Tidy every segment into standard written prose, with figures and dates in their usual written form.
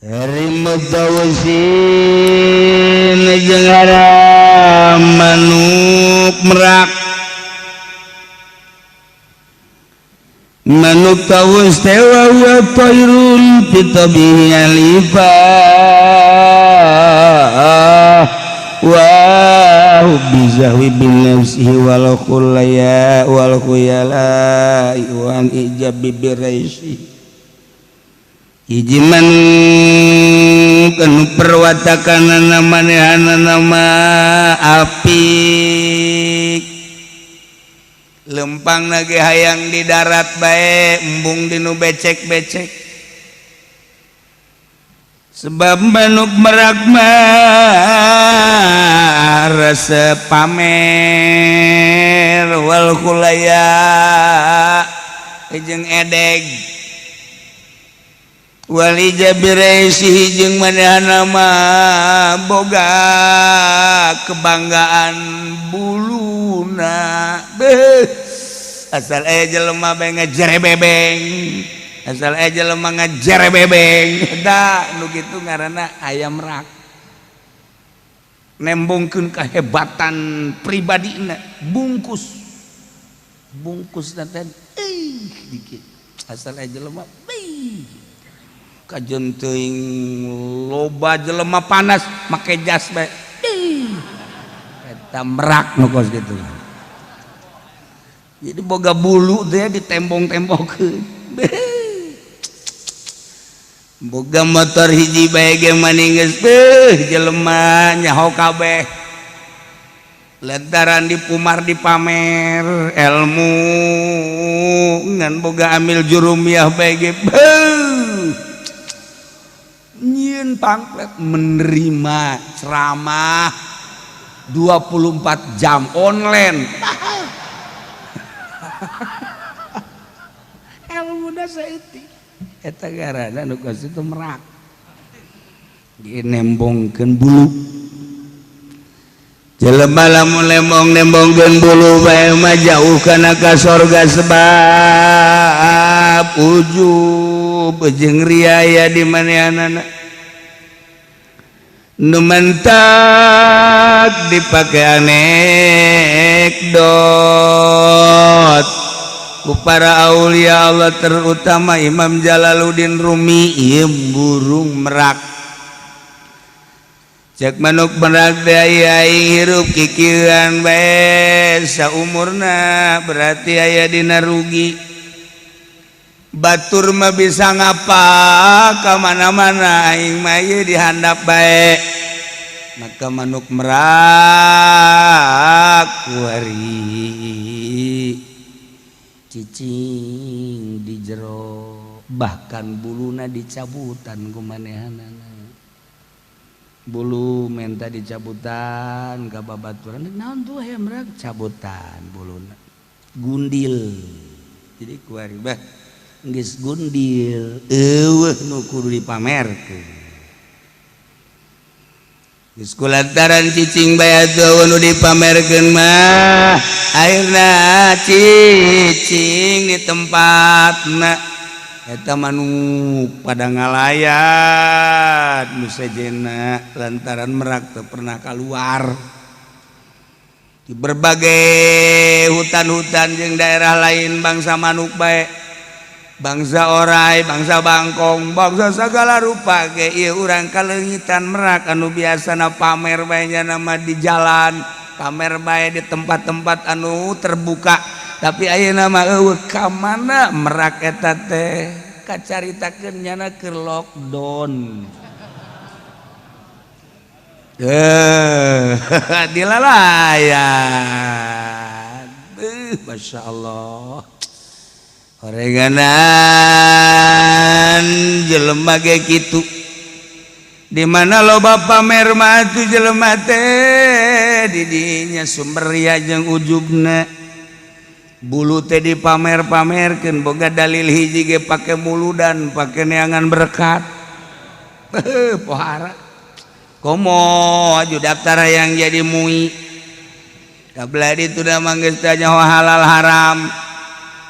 Rimut tawusin jeung haram manuk merak manuk tawus teh wa huwa tairun fi tabihi alifa wa bizahwi bin nafsihi wal khulaya wal khuyala wan ijabi biraisi. Hiji manuk anu perwatakanana manehanana mah apik, lempang nage hayang di darat bae, embung dinu becek-becek, sebab manuk merak mah resep pamer wal khulaya jeung edeg wali jabiresihi jeung manehana mah boga kebanggaan buluna. Beuh, asal aya jelema bae ngejere bebeng, asal aya jelema ngejere bebeng. Da nu kitu ngaranna ayam rak, nembongkeun kehebatan pribadina, bungkus bungkus teh dikit, asal aya jelema beuh kajen teuing loba jelema panas make jas bae. Eta merak nu kos kitu. Jadi boga bulu teh ditembong-tembongkeun, boga motor hiji bae ge maning geus beuh jelema nyaho kabeh lantaran dipumar dipamer ilmu. Ngan boga amil jurumiyah bae ge beuh nyieun pamflet menerima ceramah 24 jam online. Ilmu saeutik eta garana nu kos itu merak nembongkeun bulu. Jelema lamun lembong nembongkeun bulu bae mah jauh kana ka sorga, sebab ujub jeung riaya di manehanana. Nu mentak dipake anekdot ku para aulia Allah, terutama Imam Jalaluddin Rumi, ieu burung merak. Cek manuk merak teh, aing hirup kikieuan bae saumurna berarti aya dina rugi. Batur mah bisa ngapa ka mana-mana, aing mah ieu dihandap bae. Maka manuk merak kuari cicing di jero, bahkan buluna dicabutan ku manehanana. Bulu menta dicabutan ka babaturan, naon tuh hayam merak cabutan buluna gundil. Jadi kuari bah geus gundil, eueuh nu kudu dipamerkeun. Geus kulantaran cicing bae atuh nu dipamerkeun mah, akhirna cicing di tempatna. Eta manuk pada ngalayat nu sejenna lantaran merak teu pernah keluar di berbagai hutan-hutan jeung daerah lain. Bangsa manuk bae, bangsa orai, bangsa bangkong, bangsa segala rupa ge ieu urang kaleungitan merak anu biasana pamer bae nama di jalan, pamer bae di tempat-tempat anu terbuka. Tapi ayeuna mah eueuh. Ka mana merak eta teh? Kacaritakeun nyana keur lockdown eh dilalayan. Masya Allah, oreganan jelema ge kitu. Di mana loba pamer mah atuh jelema teh didinya sumber ria jeung ujubna. Bulu teh dipamer-pamerkeun, boga dalil hiji ge pake muludan, pake neangan berkat. Pohara komo aju daftar yang jadi MUI kabla itu dah manggeus teh halal haram.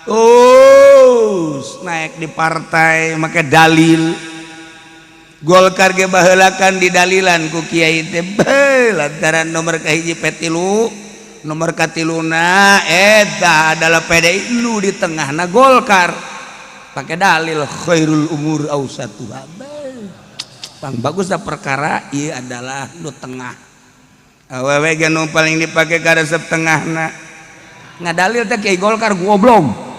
Terus naik di partai make dalil. Golkar ge baheula kan didalilan ku kiai teh lantaran nomor kahiji P3, nomor katiluna eta adalah PDI, nu di tengahna Golkar, pakai dalil khairul umur ausatuha. Pang bagus dah perkara ieu adalah nu tengah. Awewe ge nu paling dipake karesep tengahna. Ngadalil teh kiai Golkar goblok.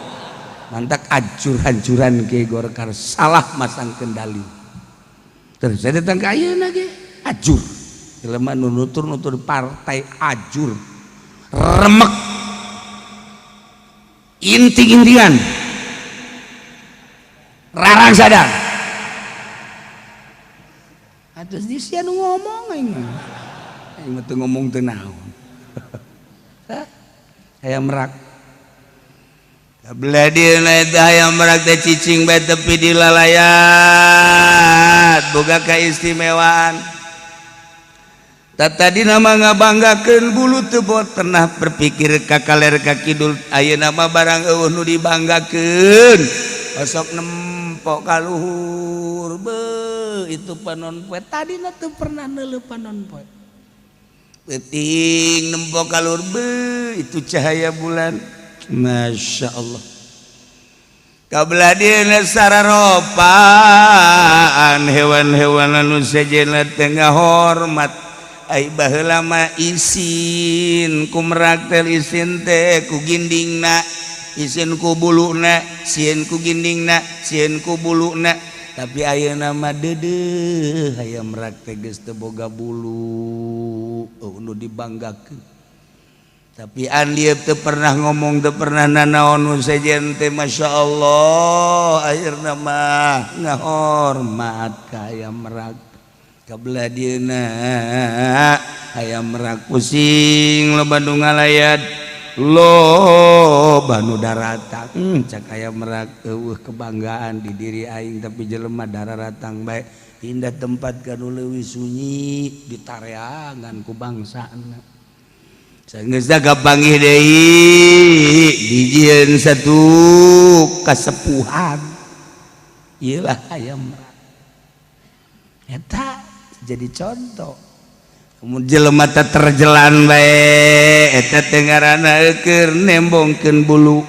Mantak hancur-hancuran kiai Golkar salah masang kendali. Terus saya datang ke ayeuna ge ajur. Jelema nu nutur-nutur partai ajur. Remek. Inting-intingan. Rarang sadar. Atus di sia nu ngomong aing mah. Aing mah teu ngomong teu naon. Hayam merak. Kabelah dieuna eta hayam merak teh cicing bae tepi di lalayat, boga keistimewaan. Tadi nama ngabanggakeun bulu teu bot pernah berpikir ka kaler ka kidul, ayeuna mah barang eueuh nu dibanggakeun. Osok nempok ka luhur, beuh itu panon poe, tadina teu pernah neuleuh panon poe. Peuting nempok ka luhur, beuh itu cahaya bulan. Masya Allah. Kabelah dieuna sararopaan hewan-hewan anu sejenna teh ngahormat. Ai baheula mah isin ku merak teh, isin teh ku gindingna, isin ku buluna, sieun ku gindingna, sieun ku buluna. Tapi ayeuna mah deudeuh hayam merak teh geus teu boga bulu, eueuh nu dibanggakeun. Tapi Andi teu pernah ngomong, teu pernah nanaon nu sejen teh, Masya Allah, akhirna mah ngahormat ka hayam merak. Kabelah dieuna hayam merak pusing, loba nu ngalayat, loba nu daratang. Cak hayam merak, eueuh kebanggaan di diri aing, tapi jelema dararatang bae, pindah tempat ka nu leuwih sunyi, ditareangan ku bangsana. Geus kapanggih deui dijieun satu kasepuhan. Ieu lah hayam merak. Eta jadi contoh. Kemudian jelema teh terjelan bae, eta teh ngaranna keur nembongkeun bulu.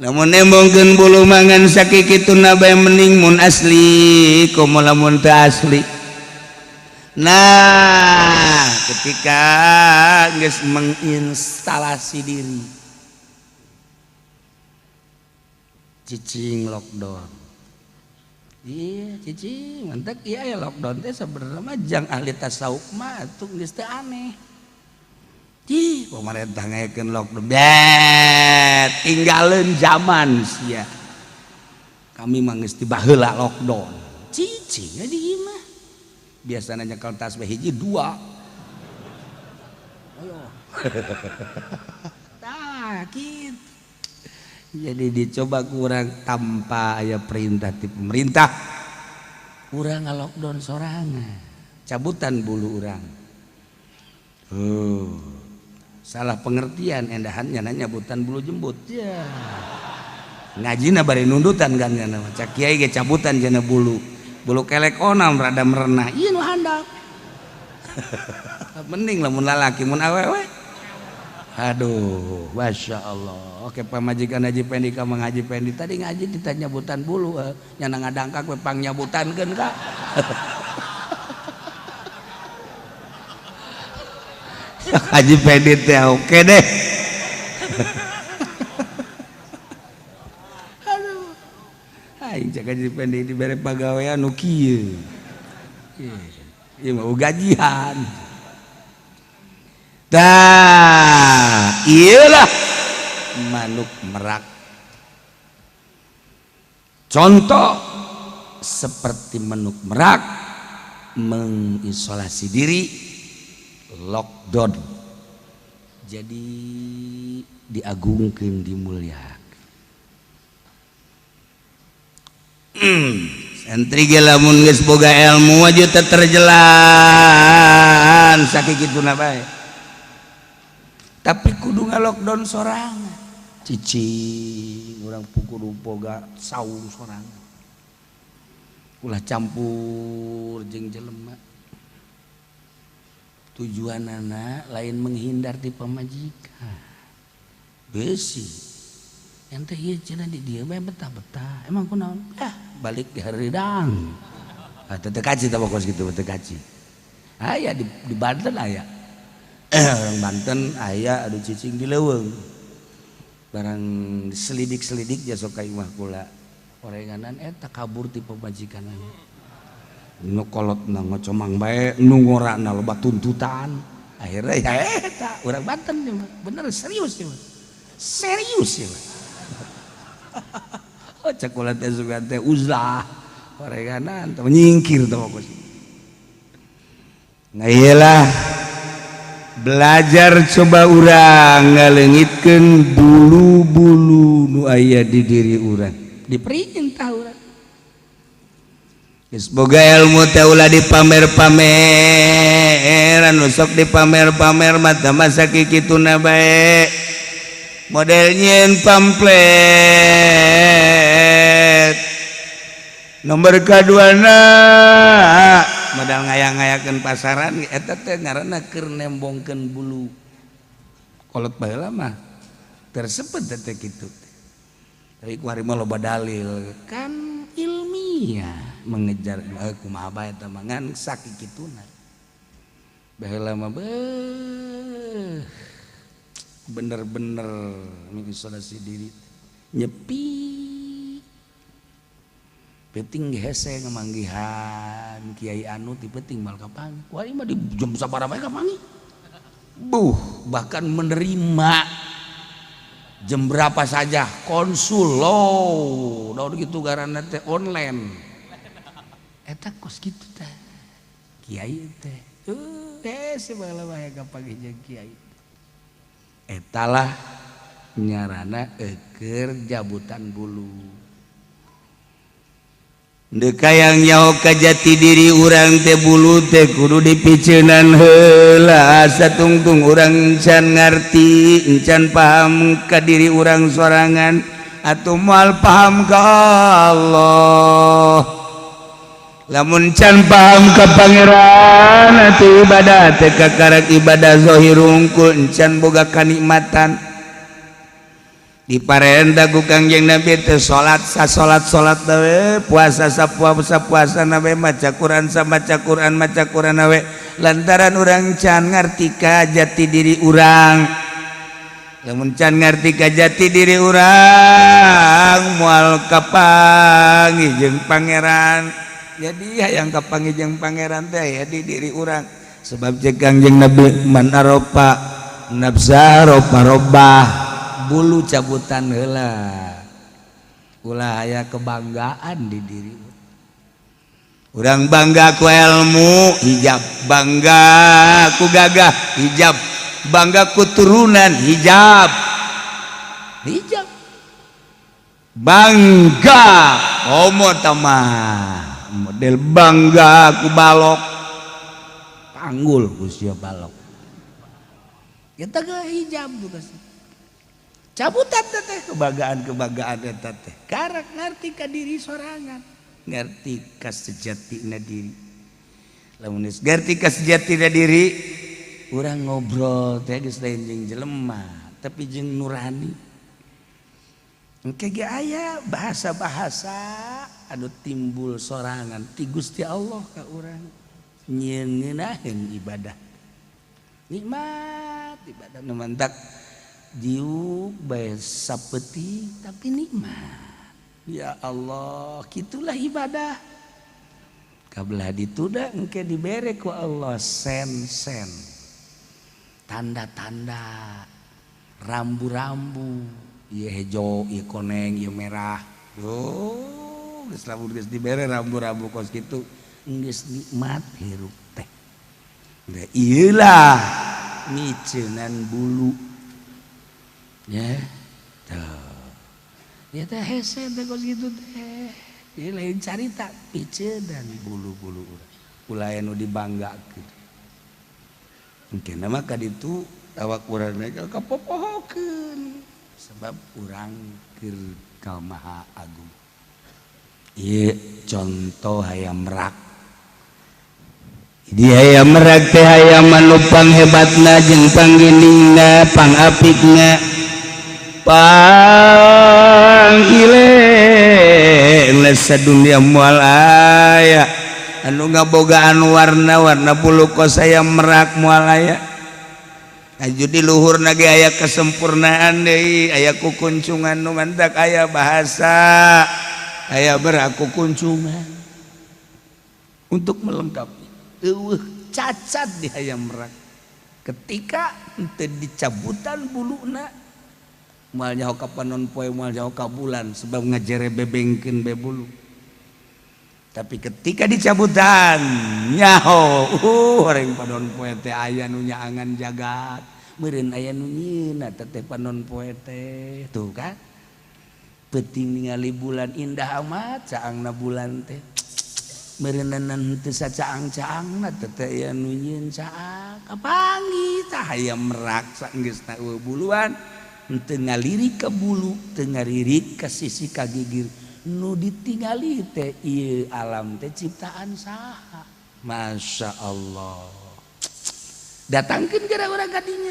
Lamun nembongkeun bulu mangan sakikituna bae mending mun asli, komo lamun teu asli. Nah, ketika geus menginstalasi diri cicing lockdown. Iya, cicing mantak iya ya lockdown teh sebenarnya mah jang ahli tasawuf mah atuh geus teu aneh. Ih, pemerintah ngayakeun lockdown. Bet, tinggalin zaman sia. Kami mah geus ti baheula lockdown. Cicing di imah. Biasanya nyekel tasbih hiji dua. Ayo. Tah, gitu. Jadi dicoba kurang tanpa aya perintah ti pemerintah. Urang ngalockdown sorangan. Cabutan bulu urang. Oh. Salah pengertian endahannya nanya nyabutan bulu jembut. Ya. Ngajina bari nundutan kan nya cak kiai ge cabutan jana bulu. Bulu kelek onam rada merenah. Ieu nu handap. Mending lamun lalaki, mun awewe. Aduh, Masya Allah. Oke, pamajikan Haji Pendi ka Mang Haji Pendi tadi ngaji ditanya nyabutan bulu, nyana ngadangkak we pang nyabutankeun ka. Haji Pendi teh oke deh. Aduh. Aing cek Haji Pendi dibere pagawean nu kieu. Ieu mah gajian. Tah, iyalah manuk merak. Contoh seperti manuk merak mengisolasi diri, lockdown. Jadi diagungkeun, dimuliakeun. Santri ge lamun geus boga ilmu aja teu terjelan sakituna bae. Tapi kudu ngalockdown sorangan. Cicing urang kudu boga saung sorangan. Ulah campur jeung jelema. Tujuanana lain menghindar di pamajikan. Besi. Ente ieu cenah di dieu bae betah-betah. Emang kunaon? Ah, balik di hareudang. Ah, teu kaci tah kos kitu teu kaci. Aya di Banten aya. Orang Banten aya anu cicing di leuweung. Barang selidik-selidik ja sok ka imah kula. Orenganan eta kabur ti pamajikanana. Nu kolotna ngocomang bae, nu ngorana loba tuntutan. Akhirnya ya eta urang Banten ieu mah. Bener serius ieu mah. Serius ieu mah. Oh, cek kula teh sugan teh uzlah. Orenganan teh menyingkir teh kos. Nah iyalah belajar coba urang ngaleungitkeun bulu-bulu nu aya di diri urang. Diperintah urang. Geus boga ilmu teh ulah dipamer-pamer, anu sok dipamer-pamer mata masa kikituna bae. Model nyieun pamflet. Nomor kaduana modal ngayang-ngayakeun pasaran eta teh ngaranna keur nembongkeun bulu. Kolot baheula mah tersebut teh kitu. Tapi kuari mah loba dalil kan ilmiah mengejar kumaha bae eta mah ngan sakikituna. Baheula mah beuh bener-bener mengisolasi diri nyepi. Penting hese ngemanggihan kiai anu ti penting mal kapanggih. Kuari mah di jam sabaraha bae kapanggih. Buh, bahkan menerima jam berapa saja konsul loh, daun gitu garana teh online. Eta kos kitu teh. Kiai teh. Hese baheula bae kapanggih jeung kiai. Etalah nyarana eukeur jabutan bulu. Dek hayang nyaho ka jati diri urang teh bulu teh kudu dipiceunan heula satungtung urang can ngarti encan paham ka diri urang sorangan atuh moal paham ka Allah. Lamun can paham ka Pangeran atuh ibadah teh kakarak ibadah zahir hungkul encan boga kanikmatan. Diparenta ku Kangjeng Nabi teh salat sa salat salat we, puasa sa puasa puasa na we, maca Quran sa maca Quran maca Quran we, lantaran urang can ngarti ka jati diri urang. Lamun can ngarti ka jati diri urang moal kapanggih jeung Pangeran. Jadi hayang kapanggih jeung Pangeran teh ya di diri urang. Sebab cek Kangjeng Nabi man arofa nafsa rofa robbah, bulu cabutan heula ulah aya kebanggaan di diri urang. Bangga ku ilmu hijab, bangga ku gagah hijab, bangga ku turunan hijab, hijab bangga homo tamah model bangga ku balok panggul ku sia balok kita ke hijab juga sih. Cabutan teh kebanggaan-kebanggaan eta teh karak ngarti ka diri sorangan, ngarti ka sejatina diri. Lamun geus ngarti ka sejatina diri urang ngobrol teh geus lain jeung jelema tapi jeung nurani. Engke ge aya bahasa-bahasa anu timbul sorangan ti Gusti Allah ka urang nyieun ngeunaheun ibadah nikmat ibadah nu mantak diuk bae sapeuting tapi nikmat. Ya Allah, gitulah ibadah. Kabelah dituda engke dibere ku Allah sen-sen tanda-tanda rambu-rambu, ieu hejo, ieu koneng, ieu merah. Oh, geus lamun geus dibere rambu-rambu kos kitu geus nikmat hirup teh. Da ieulah miceunan bulu ya tuh ya teh hese teh kos kitu teh. Ieu lain carita piceunan bulu-bulu urang ulah anu dibanggakeun. Mungkin mah ka ditu awak urang kapopohokeun sebab urang keur ka Maha Agung. Ieu contoh hayam merak. Di hayam merak teh hayam anu panghebatna jeung pangginingna, pangapikna, pang ile sadunia moal aya anu ngabogaan warna-warna bulu kos hayam merak, moal aya. Aju di luhur ge aya kesempurnaan deui, aya kukuncungan nu mantak aya bahasa aya beraku kuncungan untuk melengkapi. Eueuh cacat di hayam merak. Ketika henteu dicabutan buluna, moal nyaho ka panon poe, moal nyaho ka bulan, sebab ngajere bebengkeun be bulu. Tapi ketika dicabutan, nyaho horeng panon poe teh aya nu nyaangan jagat, meureun aya nu nyieunna teh panon poe teh. Tuh kan, penting ningali bulan indah amat caangna bulan teh, meureunan teu sacaang-caangna teh aya nu nyieun caang. Kapanggih tah hayam merak saenggeusna eueuh buluan, henteu ngalirik ka bulu, teu ngalirik ka sisi ka gigir. Nu ditingali teh ieu alam teh ciptaan saha? Masya Allah. Datangkeun gara urang ka dinya.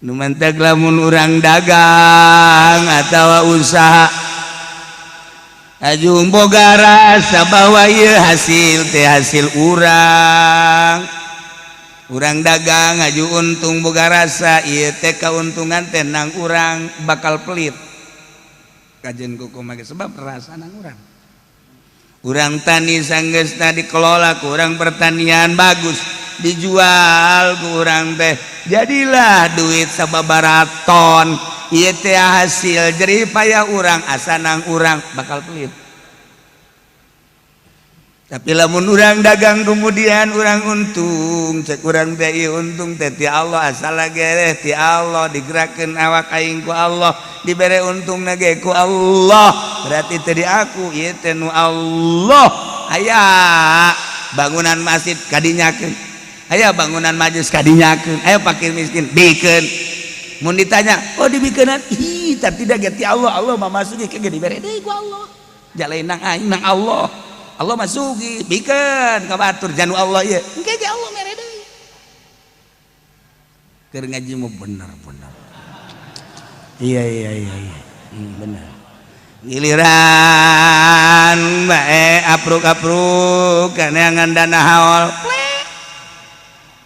Nu mantak lamun urang dagang atawa usaha, ajung boga rasa bahwa ieu hasil teh hasil urang. Urang dagang aju untung, boga rasa ieu teh kauntungan teh nang urang, bakal pelit kajen kumaha, sebab rasa nang urang. Urang tani, sanggeusna dikelola ku urang pertanian bagus, dijual ku urang teh jadilah duit sababaraton, ieu teh hasil jerih payah urang, asa nang urang, bakal pelit. Tapi lamun urang dagang kemudian urang untung, cek urang teh ieu untung teh ti Allah, asal gereh ti Allah, digerakkeun awak aing ku Allah, dibere untung ge ku Allah, berarti teh di aku, ieu teh nu Allah. Aya bangunan masjid kadinyakeun, aya bangunan majlis kadinyakeun, aya fakir miskin bikeun. Mun ditanya, "Oh, dibikeunan?" Ih, tapi tidak ti Allah, Allah mah masuki ke dibere deui ku Allah, jalain nang aing nang Allah, Allah masuki bikeun ka batur janu Allah ieu, engke ge Allah mere deui. Keur ngaji mah bener-bener, iya, bener. Giliran bae apruk-apruk kaneangan dana haul, plek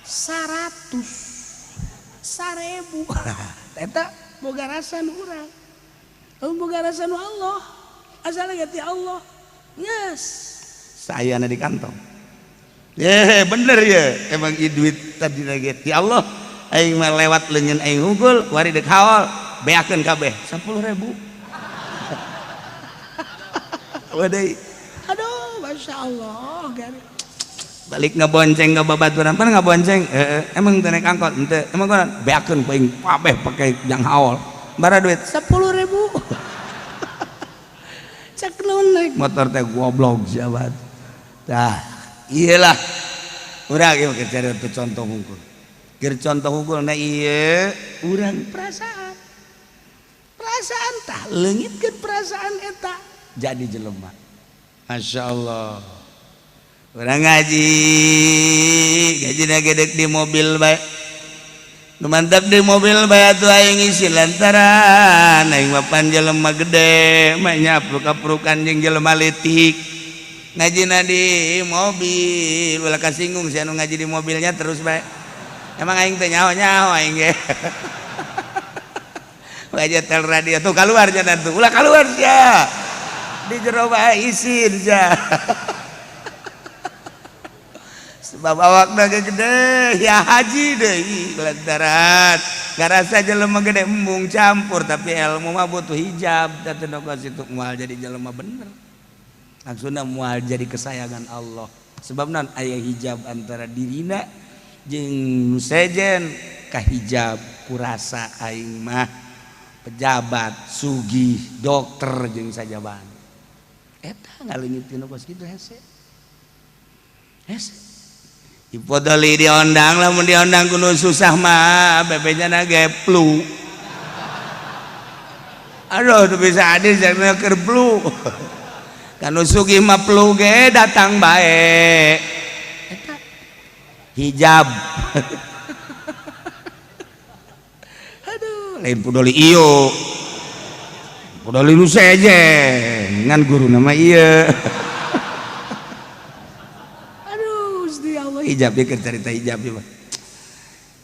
100 1000, eta boga rasa nu urang, boga rasa nu Allah, asal ge ti Allah, yes saya di kantong. Ye, bener ya, emang ieu duit tadi lagi ti Allah, aing mah lewat leungeun aing hungkul, kuari deuk haul beakeun kabeh 10.000. Wadai, aduh, masya Allah. Gari balik ngebonceng ke babaturan pan ngabonceng, emang teu naik angkot henteu, emang kunaon beakeun ku aing kabeh pake jang haul bara duit 10.000. Cek naon naik motor teh goblok jabat. Tah, iyalah urang ieu keur cari contoh hungkul, keur contoh hungkul. Nah, ieu urang perasaan, perasaan tah leungitkeun perasaan eta jadi jelema. Masya Allah. Urang ngaji, gaji gedek di mobil bae. Nu mantap di mobil bae atuh aing isi, lantaran aing mah pan jelema gede mah nyapruk-aprukan jeung jelema leutik. Ngajina di mobil, ulah kasinggung si anu ngaji di mobilnya terus bae. Emang aing teh nyaho-nyaho aing ge. Wajah tel radio tuh keluar jangan tuh, ulah keluar sia. Di jero bae isin sia. Sebab awakna ge gede ya haji deui, lantaran ngarasa jelema gede embung campur, tapi ilmu mah butuh hijab. Da teu situ moal jadi jelema bener. Langsungna moal jadi kesayangan Allah. Sebab non aya hijab antara dirina jeung nu sejen, kahijab kurasa aing mah pejabat, sugih, dokter jeung sajaban. Eta ngaleungit kos kitu hese. Hese. Ipodoli diondang, lamun diondang kudu susah mah bebenya ge flu. Aduh, tuh bisa adil jangan keur flu. Kanu sugih mah pluge datang bae. Eta hijab. Aduh, lain pudoli ieu. Pudoli nu sejen ngan guru nama ieu. Aduh, Gusti Allah, hijab ieu cerita hijab ieu mah.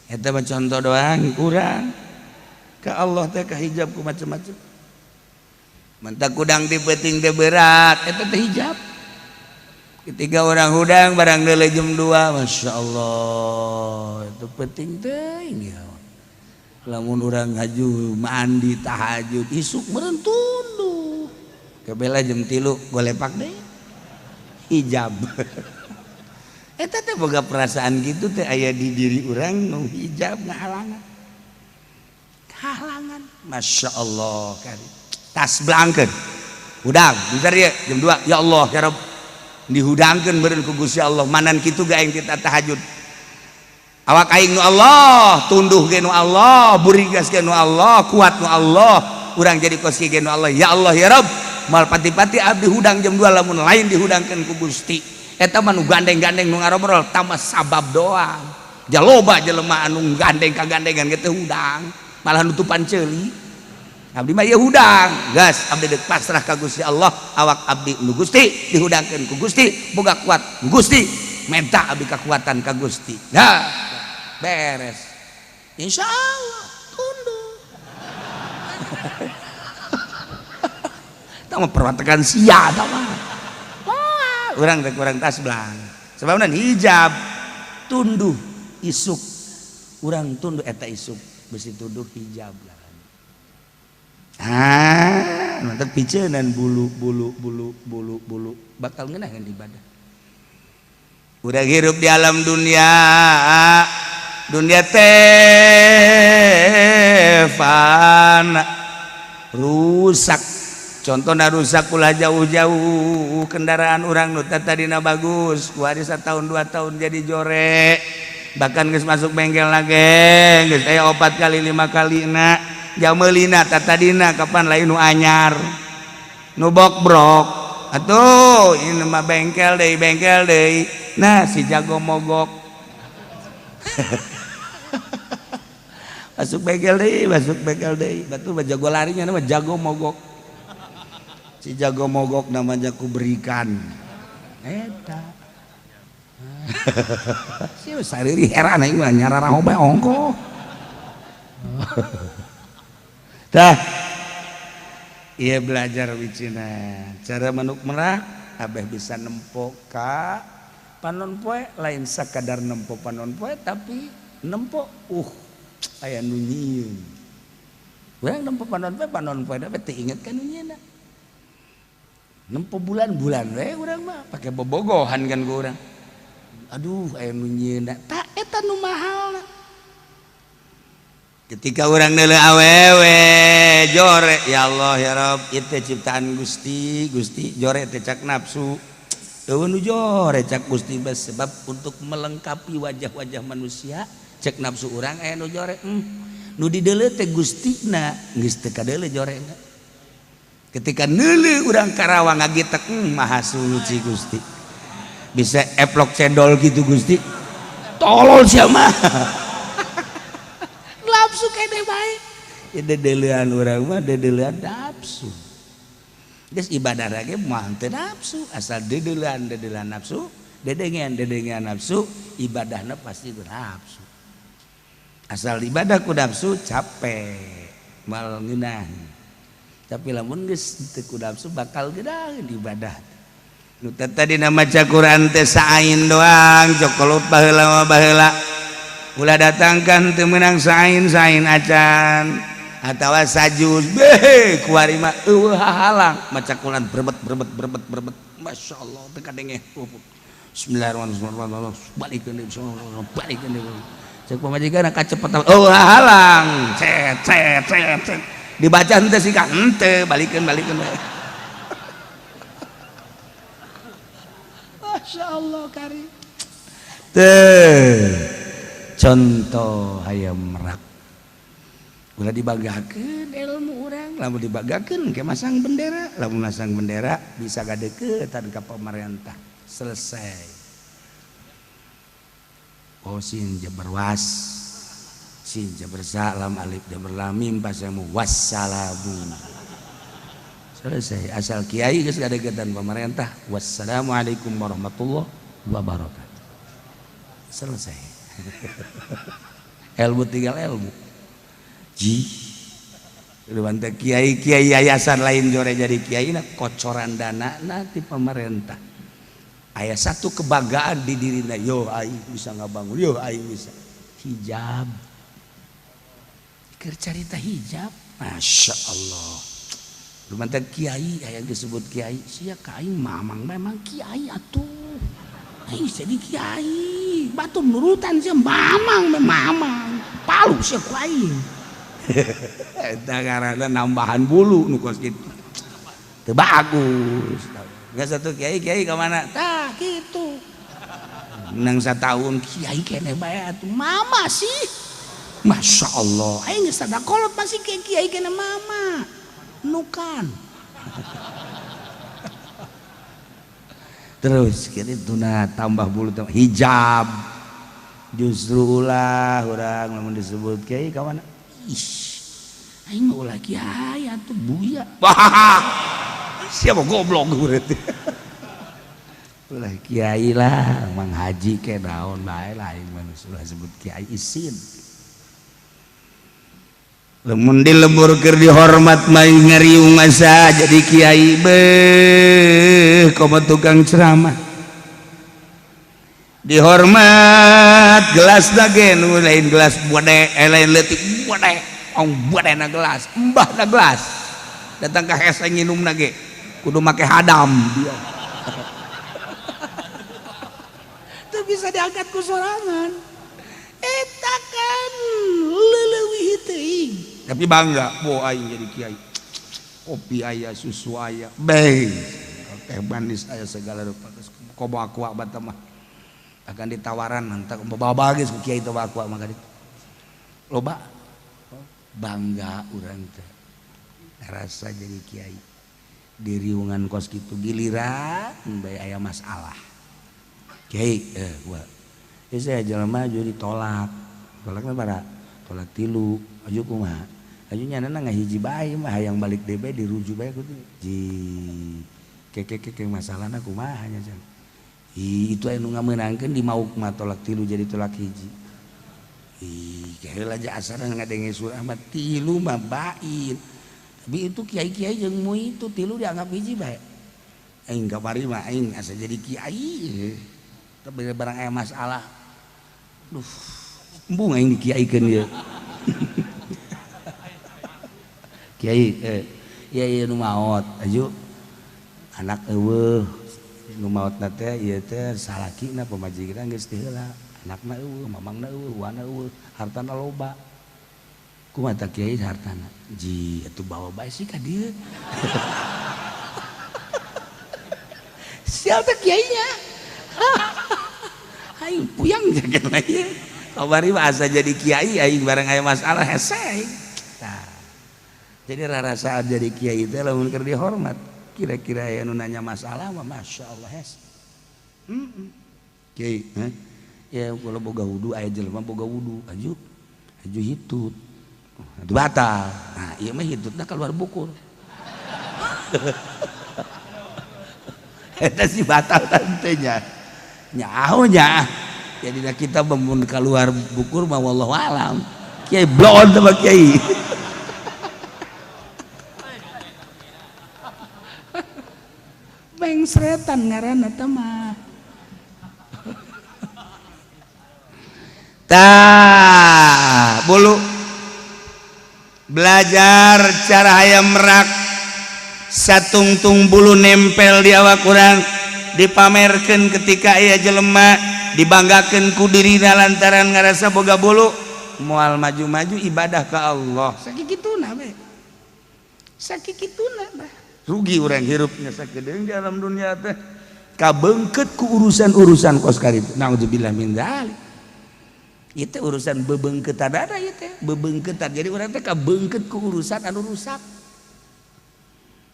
Eta mah contoh doang kurang. Ka Allah teh ka hijab ku macam-macam. Mentak kudang di peuting teh berat, eta teh hijab. Ketika orang hudang barang deuleu jam 2, Masya Allah, itu penting teh ya. Lamun urang haju mandi tahajud isuk meureun tunduh. Kebela jam 3 golepak deh. Hijab. Eta teh boga perasaan gitu teh aya di diri urang nu hijab ngahalangan. Halangan. Masya Allah kari. Tas belangkeun. Hudang, bentar ya jam 2. Ya Allah, ya Rabb. Dihudangkeun meureun ku Gusti Allah. Manan kitu ga aing kita tahajud. Awak aing nu Allah, tunduh ge nu Allah, burigas ge nu Allah, kuat nu Allah, urang jadi kos ge nu Allah. Ya Allah ya Rabb. Mal pati-pati abdi hudang jam 2 lamun lain dihudangkeun ku Gusti. Eta mah nu gandeng-gandeng nu ngarobrol tambah sabab doang. Jaloba jelema anu gandeng kagandengan ge teh hudang, malah nutupan ceuli. Abdi mah ieu hudang, gas abdi deuk pasrah ka Gusti Allah, awak abdi nu Gusti dihudangkeun ku Gusti, boga kuat nu Gusti, menta abdi kekuatan ka Gusti. Nah, beres. Insya Allah tunduk. Tah mah perwatekan sia tah mah. Wah, urang teh kurang tas belang. Sebabna hijab tunduh isuk. Urang tunduh eta isuk besi tunduh hijab lah. Ah, mantap picenan bulu bulu bulu bulu bulu bakal ngeunaheun ibadah. Udah hirup di alam dunia, dunia teh fana rusak. Contohna rusak ulah jauh-jauh kendaraan urang nu tadina bagus, kuari satahun 2 tahun jadi jorek. Bahkan geus masuk bengkel lagi, geus aya 4 kali 5 kali na. Jamelina tatadina kapan lain nu anyar nu bokbrok atuh ini mah bengkel deui nah si jago mogok masuk bengkel deui batu mah jago larinya nama jago mogok si jago mogok namanya ku berikan eta si sariri heran aing mah nyararaho bae ongkoh. Dah, iya belajar wicina cara manuk merak abeh bisa nempo ka panon poe lain sakadar nempo panon poe tapi nempo aya nu nyieun. Urang nempo panon poe tapi teu inget ka nu nyieunna. Nempo bulan-bulan we urang mah pake bobogohan kan ku urang. Aduh aya nu nyieunna tah eta nu mahalna. Ketika orang neuleuh awewe jore ya Allah ya Rabb ieu teh ciptaan Gusti Gusti jore teh cak nafsu eueuh nu jore cak Gusti bes sebab untuk melengkapi wajah-wajah manusia cek nafsu urang aya nu jore nu dideuleu teh Gustina geus teu kadeuleu jorena ketika neuleuh urang Karawang ngagitek maha suci Gusti bisa eplok cendol gitu Gusti tolol sia mah nafsu kene bae ya dedelean urang mah dedelean nafsu geus ibadah lagi mah teu nafsu asal dedelean dedelean nafsu dedengean dedengean nafsu ibadahna pasti ku nafsu asal ibadah ku nafsu capek mal ngeunah tapi lamun geus teu ku nafsu bakal geunaheun ibadah nu tadi maca Quran teh saain doang cokolot baheula mah baheula ulah datangkan teu meunang sain-sain acan atawa sajuz beh kuari mah eueuh hahalang maca Quran berbet berbet berbet berbet masyaallah teu kadenge bismillahirrahmanirrahim balikeun deui balikeun deui cek pamajikan kacepetan eueuh hahalang cet cet cet cet dibaca henteu sih ka henteu balikeun balikeun masyaallah kari teh contoh hayam merak ulah dibanggakeun ilmu urang Lamun dibanggakeun ke masang bendera, lamun masang bendera bisa gadeukeutan ka pemerintah. Selesai. Oh sin jabar was, sin jabar sa lam alif jabar lam mim pasamu wassalamu. Selesai. Asal kiai geus gadeukeutan pemerintah. Wassalamualaikum warahmatullahi wabarakatuh. Selesai. Ilmu tinggal ilmu. Ji. Luwante kiai-kiai yayasan lain jore jadi kiai na kocoran dana na ti pemerintah. Aya satu kebanggaan di dirina, yo aing bisa ngabangun, yo aing bisa hijab. Keur carita hijab, Masya Allah. Lumantan kiai aya disebut kiai, sia ka aing mamang memang kiai atuh. Aing jadi kiai, batur nurutan sia mamang mamang. Palu sia ku aing. Eta ngaranna nambahan bulu nu kos kitu. Teu bagus. Nggak satu kiai kiai ke mana? Tah gitu. Menang satahun kiai kene bae atuh mama sih. Masya Allah. Aing geus sada kolot masih kiai kiai kene mama. Nukan. Terus kitu nah tambah bulu tambah hijab. Justru ulah urang lamun disebut kiai ka mana? Ih. Aing mah ulah kiai atuh buya. Siapa goblok berarti. Ulah kiai lah, Mang Haji ke naon bae lah aing mah ulah sebut kiai isin. Lamun di lembur keur dihormat mah ngariung asa jadi kiai beuh komo tukang ceramah. Dihormat gelas ge nu lain gelas bode, lain leutik bode, ong bode na gelas, embah na gelas. Datang ka hese nginumna ge kudu make hadam dia. Teu bisa diangkat ku sorangan. Eta kan leuwih teuing. Tapi bangga, bo aing jadi kiai. Kopi aya, susu aya, beh, teh manis aya segala rupa. Komo aqua bata mah. Akan ditawaran nanti bawa geus ku kiai teh aqua mah kaditu. Loba bangga urang teh. Rasa jadi kiai. Di riungan kos kitu giliran bae aya masalah. Kiai gua. Ya saya jelema maju ditolak. Tolakna bara tolak tilu, aju kumaha? Aju nyanana ngahiji bae mah hayang balik deui bae dirujuk bae kudu. Ji keke masalahna kumaha nya jang. Ih itu anu ngamenangkeun di mauk mah tolak tilu jadi tolak hiji. Ih heula aja asana ngadenge surah mah tilu mah bain. Tapi itu kiai-kiai jeung mu itu tilu dianggap hiji bae. Aing kamari mah aing asa jadi kiai. Tapi barang aya masalah. Duh, embung aing dikiaikeun ieu. Kiai ieu ieu nu maot aju anak eueuh nu maotna teh ieu teh salakina pamajikanna geus teu heula, anakna eueuh, mamangna eueuh, wana eueuh, hartana loba. Kumaha tah kiai hartana? Ji atuh bawa bae sih ka dieu. Sial teh kiainya. Aing puyang jaket lagi. Kamari mah asa jadi kiai aing barang aya masalah hese aing. Tah. Jadi rarasaan jadi kiai teh lamun keur dihormat, kira-kira aya nu nanya masalah mah masyaallah hese. Heeh. Kiai, heh. Ya kalau boga wudu aya jelema boga wudu, aju aju hitut. Itu batal. Nah, ieu mah hitutna keluar bukur. Eta sih batal tantenya. Nyaho nya. Jadi kita mun keluar bukur mah wallahu alam. Kiai blon sama kiai. Bengsretan ngaranna teh mah. Tah, bulu belajar cara hayam merak satungtung bulu nempel di awak urang dipamerkeun ketika aya jelema dibanggakeun ku dirina lantaran ngarasa boga bulu moal maju-maju ibadah ka Allah. Sakikituna we. Sakikituna bah. Rugi urang hirupnya sakedeung di alam dunia teh kabeungkeut ku urusan-urusan kos karitu. Naudzubillah min dzalik. Itu urusan bebeungkeutan ada ieu teh, bebeungkeutan. Jadi urang teh kabeungkeut ku urusan anu rusak.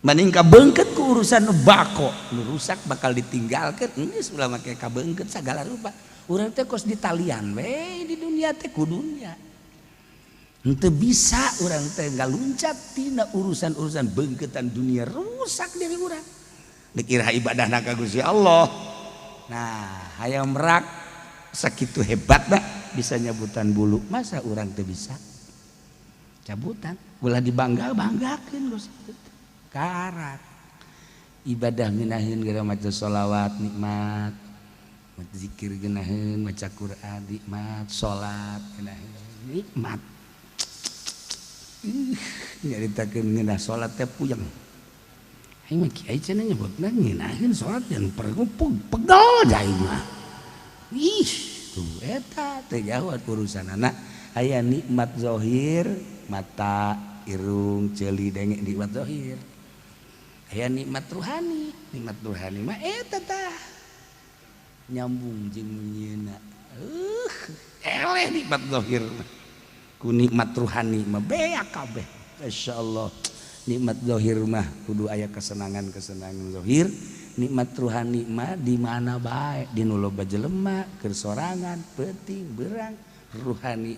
Mending kabeungkeut ku urusan nu bako, nu rusak bakal ditinggalkeun. Geus ulah make kabeungkeut sagala rupa. Urang teh kos ditalian we di dunia teh ku dunia. Henteu bisa urang teh ngaluncat tina urusan-urusan beungkeutan dunia, rusak diri urang. Dikira ibadahna ka Gusti Allah. Nah, hayam merak sakitu hebatna bisa nyabutan bulu. Masa urang teu bisa? Cabutan, ulah dibangga-banggakeun geus kitu. Karak ibadah ngeunaheun gara maca sholawat nikmat, maca zikir ngeunaheun, maca Quran nikmat, salat ngeunaheun nikmat. Nyaritakeun ngeunah salat teh puyeng. Aing mah kiai cenah nyebutna ngeunaheun salat dan pegel aing mah. Ih, tuh eta teh jauh urusanana. Aya nikmat zahir, mata, irung, ceuli, denge, nikmat zahir. Aya nikmat ruhani, nikmat ruhani mah eta tah nyambung jeung nu. Eleh nikmat zahir mah ku nikmat ruhani mah beak kabeh. Masyaallah, nikmat zahir mah kudu aya kesenangan-kesenangan zahir. Nikmat ruhani mah di mana bae, di nu loba jelema, keur sorangan, peuting berang, ruhani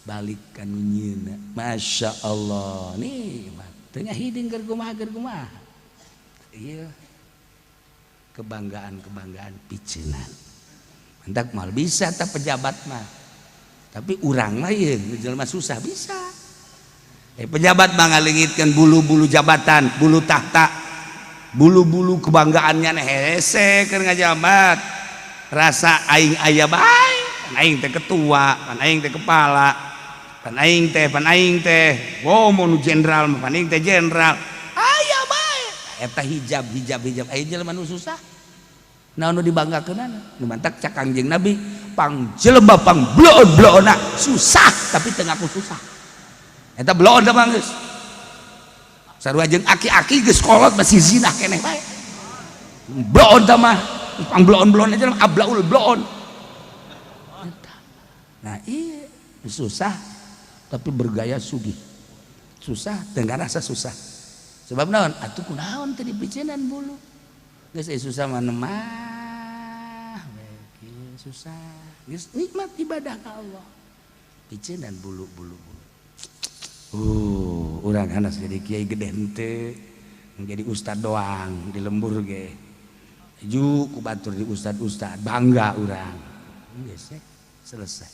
balik ka nu nyieunna. Masya Allah, nikmat teu ngahiding keur kumaha, keur kumaha. Ieu kebanggaan-kebanggaan piceunan mantak mal bisa tak pejabat mah, tapi urang mah ieu jelema susah bisa. Pejabat mah ngalengitkeun bulu-bulu jabatan, bulu tahta, bulu-bulu kebanggaannya. Hese keur ngajabat, rasa aing aya bae, pan aing teh ketua, pan aing teh kepala, pan aing teh, pan aing teh. Oh, mun jenderal mah pan aing teh jenderal, aya bae eta hijab hijab hijab. Aya jelema nu susah, naon nu dibanggakeunana? Nu mantak cak Kangjeng Nabi, pang jelema pang bloon-bloonna susah tapi teu ngaku susah. Eta bloon teh mah geus sarua jeung aki-aki geus kolot masih zina keneh bae. Bloon teh mah pang bloon-bloon aja, ablaul bloon. Nah, iya, susah tapi bergaya sugih, susah dengan rasa susah. Sebab naon atuh, kunaon teu dipiceunan bulu? Geus susah mah mah susah, geus nikmat ibadah ka Allah, piceunan bulu bulu bulu. Urang hanas jadi kiai gede henteu, jadi ustad doang di lembur ge ju ku batur di ustad-ustad bangga urang. Geus selesai.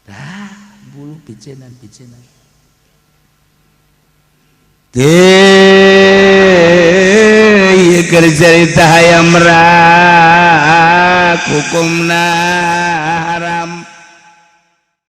Dah bulu piceunan piceunan. Teh keur cerita hayam merak hukumna haram.